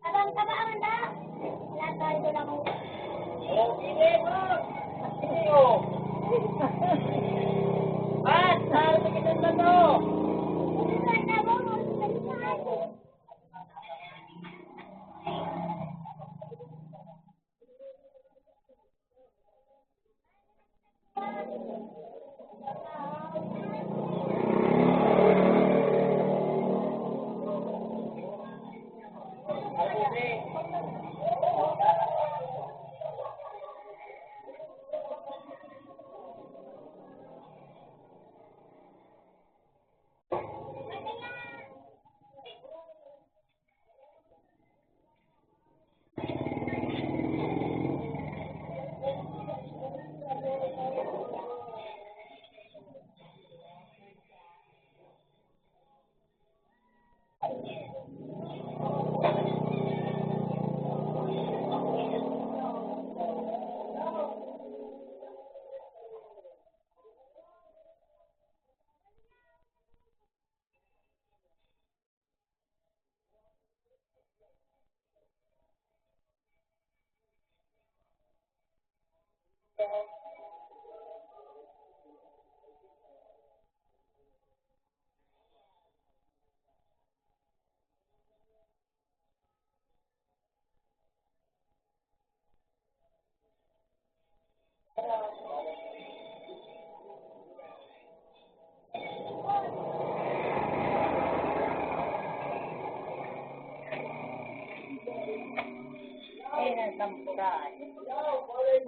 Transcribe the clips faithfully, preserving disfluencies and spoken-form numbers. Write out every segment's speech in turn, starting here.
Abang ka ba, Amanda? Wala tayo doon ako. Oh, sige, bro. Sige, oh. At, saan mo kitang bato? Hindi ko alam, oh.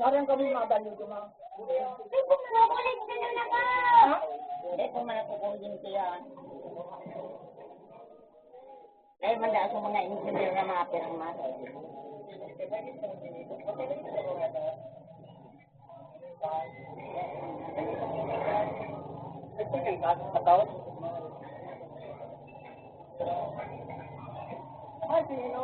Parang kami mga baliw, mga. Ay, kung makukulit ka na lang, ah. Ha? Hindi, kung makukulit ka yan. Dahil manda sa mga engineer na mga pirang masa. Ito yung kaso sa tao. Ay, sino?